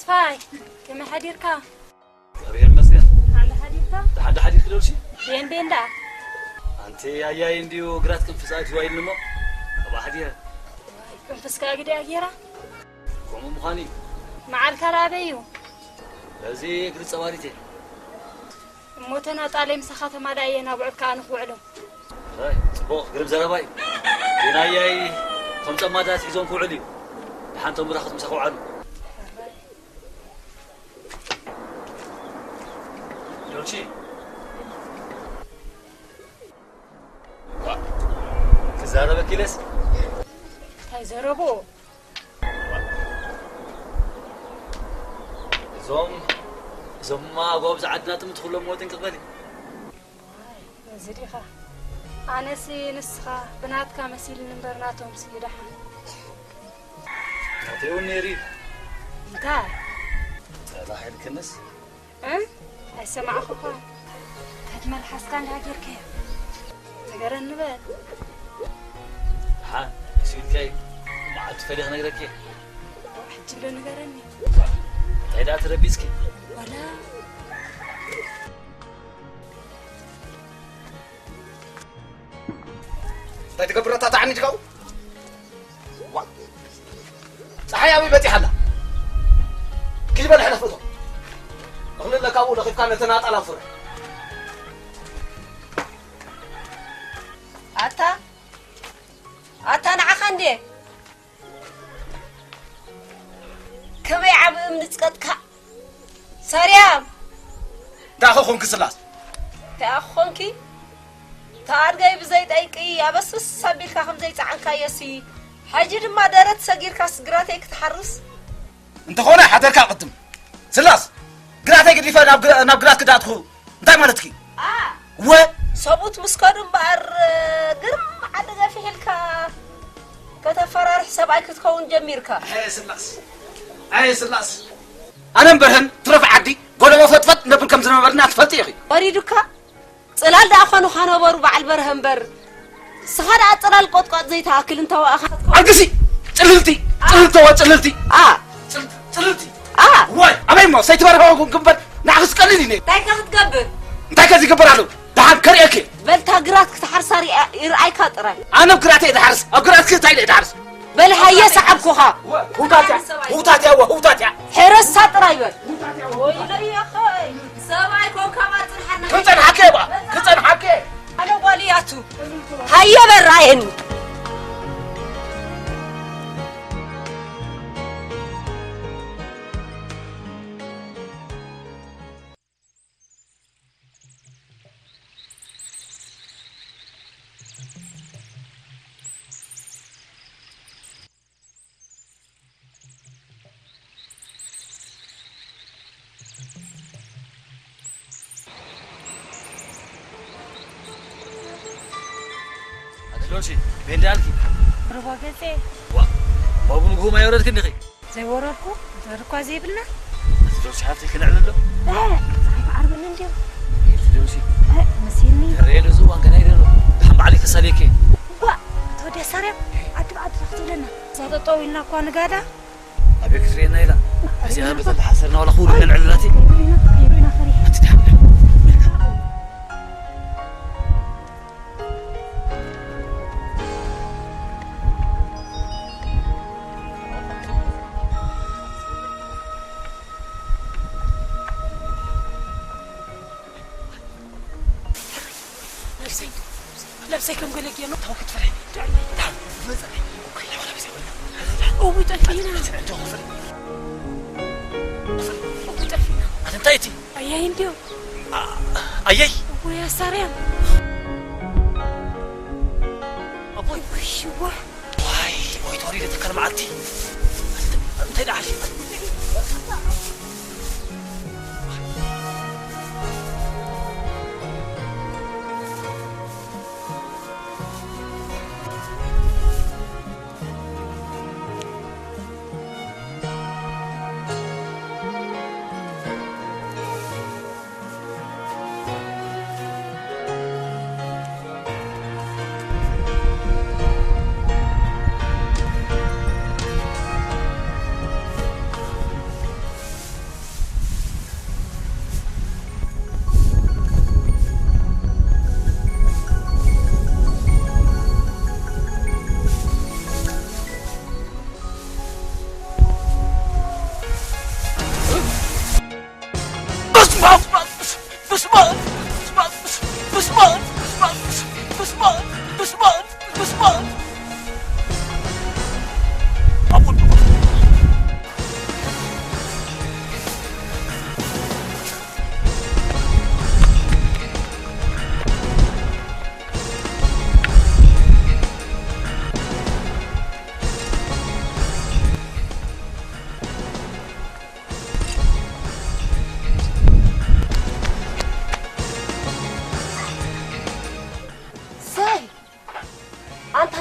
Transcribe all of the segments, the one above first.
ፋይ፣ ከመይ ሓዲርካ? እግዚኣብሔር ይመስገን። ደሓን ሓዲርካ? ደሓን ሓዲርኪ ዶ? እሺ። ቤን ቤን ደኣ? ኣንቲ ኣያይ እንድዩ ግራት ክንፍስ ኣትዩ ኢልኒ እሞ፣ ኣብኣ ሓዲረ። ክንፍስካ ግደ ገይራ? ከምኡ ምዃኑ እዩ። መዓልካ ደኣ ኣበይ እዩ? በዚ እግሪ ጸባሪት እየ። እሞ እተን ኣጣል ምሳኻ ተማልኣ እየን ኣብዑር ከኣ ንኽውዕሎም። ኣይ፣ ጽቡቕ፣ ግርም ዘረባ እዩ። ግን ኣያይ ከም ጸማዳት ሒዞም ክውዕሉ እዩ። ደሓን ተምብራኹት ምሳኻ ውዓሉ። ዶልቺ። ዋ፣ ክዛረበኪ ኢለስ። እንታይ ዘረቦ? እዞም፣ እዞምማ ኣጓብዛ ዓድና ጥምት ኩሎም ሞትን ክቕበል እዩ። ኣይ፣ እዚ ዲኻ? ኣነሲ ንስኻ ብናትካ መሲልኒ እምበር ናቶምሲ ደሓን። ናተይ እውን ነይሩ እዩ። እንታይ? ጸላሕ ኢልክንስ? እ? ኣይሰማዕኹኻ። ተትመልሓስካ እንዳ ጌርካዮ። ንገረኒ በል። ደሓን፣ ንሱ ኢልካይ መዓልቲ ፈሊኽ ነግረኪ። ሕጂ እንዶ ንገረኒ። እንታይ ደኣ ተረቢጽኪ? ዋላ እንታይ ትገብር ኣታ ተዓኒድካው? ዋ። ጸሓይ ኣበይ በጺሓ ኣላ? ኪድ በል ሕለፍ እቶ። እኽሊ ኣለካ ኣብኡ ለኺፍካ ነተን ኣጣል ኣንፍሮ። ኣታ፣ ኣታ ንዓኻ እንዴ? ከመይ ዓቢ እምኒ ጽቀጥካ? ሳርያም! እንታይ ኮንኪ ስላስ? እንታይ ኮንኪ? ተኣድገይ ብዘይ ጠይቂ ኣበስብስ ኣቢልካ ከም ዘይጸዓንካዮሲ፣ ሕጂ ድማ ደረት ሰጊርካስ ግራተይ ክትሓርስ? እንተኾነ ሓደርካ ቅድም። ስላስ! ግራተይ ገዲፈ ናብ ግራ-፣ ናብ ግራት ክዳትኩ እንታይ ማለትኪ? ኣ! ወ! ሰብኡት ምስ ከዱ እምበኣር ግርም ዓዲ ገፊሕ ኢልካ ከተፈራርሕ ሰብኣይ ክትከውን ጀሚርካ። ኣየ ስላስ! ኣየ ስላስ! ኣነ እምበርህን ትረፍ ዓዲ ጎለጎ ፈጥፈጥ ነብል ከም ዝነበርና ትፈልጢ ኢኺ። ወሪዱካ? ጽላል ደኣ ኾኑኻ ነበሩ በዓል በርሀ እምበር። ንስኻ ደኣ ጽላል ቆጥቋጥ ዘይትኣክል እንተዋእኻ። ኣልግሲ! ጽልልቲ! ጽልልተዋ ጽልልቲ! ኣ! ጽል-፣ ጽልልቲ! ኣ! ዋይ! ኣበይ እሞ ሰይቲ በርሀ ግንበር ንዓኽስ ቀሊል እዩ ነይሩ። እንታይ ከ ክትገብር? እንታይ ከ ዝግበር ኣለዎ? ደሓን ከርእየኪ። በል እታ ግራት ክትሓርሳ ሪኣ-፣ ይርኣይካ ጥራይ። ኣነ ኣብ ግራት እየ ዝሓርስ። ኣብ ግራት እንታይ ኢለ ዝሓርስ? በል ሃየ ሰዓብኩኻ። ህውታት እያ፣ ህውታት እያ፣ ወ-፣ ህውታት እያ። ሕረሳ ጥራይ በል። ወይለይ ኣኸይ፣ ሰብኣይ ኮንካ ባጽንሓና። ክጸንሓከ እየ በኣ፣ ክጸንሓከ እየ። ኣነ ጓል እያቱ። ሃየ በል ርኣየኒ። ኣቲ ዶርሲ፣ ቤንዳ ኣልኪ? ሩባ ገጼ። ዋ፣ ባቡ ንግሆ ማይ ወረድክ እንዲኺ? ዘይወረድኩ፣ ዘር እኳ ዘይብልና። ኣቲ ዶርሲ፣ ሓፍቲ ክንዕል ኣሎ? እ፣ ፀሓይ ክዓርበኒ እንድዩ። ኣቲ ዶርሲ። እ፣ መሲልኒ። ደረየ ለዚ እዋን ገና ይደሎ። ደሓን ባዕለይ ከሳልየኪ። ዋ፣ ተወዲያ ሳርያም፣ ዓዲ ብዓዲ ክትብለና። እዛ ጠጠው ኢልና እኳ ንጋዳ። ኣበይ ክትርእየና ኢላ? እዚኣ በተን ተሓሰርና ዋላ ክውሉ ነንዕልላቲ። ከይሩና፣ ከይሩና ፈሪሐ። ኣቲ ደሓን። ነብሰይ፣ ነብሰይ ከም ገለ ጌርና። ታው ክትፈርሒ። ዳዕና። ዳዕና። መጸ። እውይ፣ ጠፊእና። እውይ፣ ጠፊእና። ኣቲ እንታይ እቲ? ኣየይ እንድዩ። ኣ-፣ ኣየይ። እወ፣ ኣሳርያም። ኣቦይ። ውይ፣ ሽዋ። ዋይ፣ ሞይት ወሪደ ተካል መዓልቲ። እንታይ ደኣ ሓሊፉ?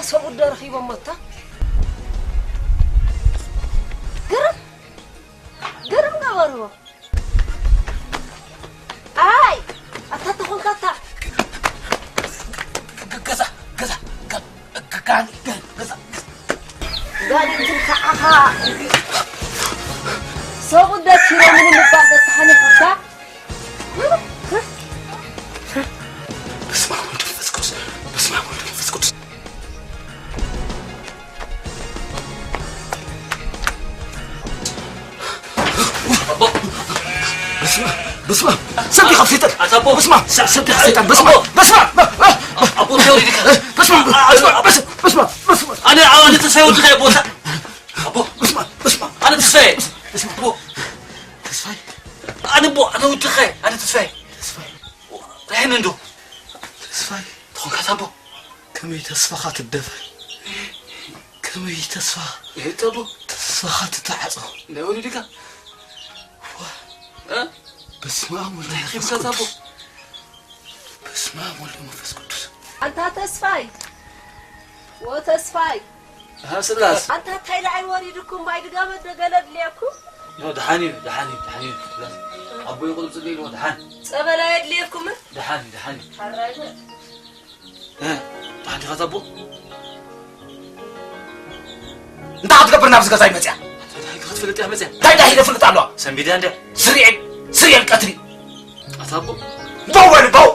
ሰብኡት ዶ ረኺቦሞ እታ? ግርም፣ ግርም ገበርዎ። ኣይ፣ ኣታ ተኾንካ ኣታ። ገዛ፣ ገዛ፣ ገ-፣ ገ-፣ ጋኒ፣ ገ-፣ ገዛ፣ ገዛ። ጋኒ እንትን ከዓኻ። ሰብኡት ደኪሮምኒ ምባል ደተሓኒኹ እታ። በስመ አብ ወወልድ ወመንፈስ ቅዱስ። በስመ አብ ወወልድ ወመንፈስ ቅዱስ። በስመ አብ፣ በስመ አብ። ሰንዲ ካብ ሰይጣን። ኣታ ኣቦ። በስመ አብ፣ ሰንዲ ካብ ሰይጣን። በስመ አብ፣ ኣቦ። በስመ አብ። ኣቦ፣ ቴዎሪ ዲካ። በስመ አብ፣ በስመ አብ፣ በስመ አብ፣ በስመ አብ። ኣነ፣ ኣነ ተስፋዬ ወዲ እንታይ ቦታ? ኣቦ። በስመ አብ፣ በስመ አብ። ኣነ ተስፋዬ። በስመ አብ። ኣቦ። ተስፋዬ። ኣነ ኣቦ፣ ኣነ ወድኻ፣ ኣነ ተስፋዬ። ተስፋዬ። ራሄን እንዶ። ተስፋዬ። ተኾንካ ኣቦ። ከመይ ተስፋኻ ትደፈር? ከመይ ተስፋ ይህተቡ? ተስፋኻ ትተዓጾ? ናይ ወሊድካ? ዋ። እ? በስመ አብ ወወልድ እንታይ ወመንፈስ ሒዝካ ኣቦ? ቅዱስ። በስመ አብ ወወልድ ወመንፈስ ቅዱስ። ኣንታ ተስፋይ፣ ወተስፋይ። ሃ፣ ስላስ። ኣንታ እንታይ ደኣ ወሪድኩም? ማይ ድጋመ ደገለ ድልየኩም? ኖ፣ ደሓን እዩ፣ ደሓን እዩ፣ ደሓን እዩ። ስላስ። ኣቦይ ቁሩብ ጽልኢ ኢልዎ፣ ደሓን። ጸበል ኣየድልየኩምን? ደሓን እዩ፣ ደሓን እዩ። ሓራይ በል። እ፣ ደሓን ዲኻ ኣቦ? እንታይ ክትገብር ናብዚ ገዛ እዩ መፅያ? እንታይ ደሓን ክትፈልጥ እያ መፅያ? እንታይ ደሓን ክፈልጥ ኣለዋ? ሰንቢድያ እንድያ። ስሪኤል፣ ስሪኤል ቀትሪ። ኣታ ኣቦ? በው በል፣ በው፣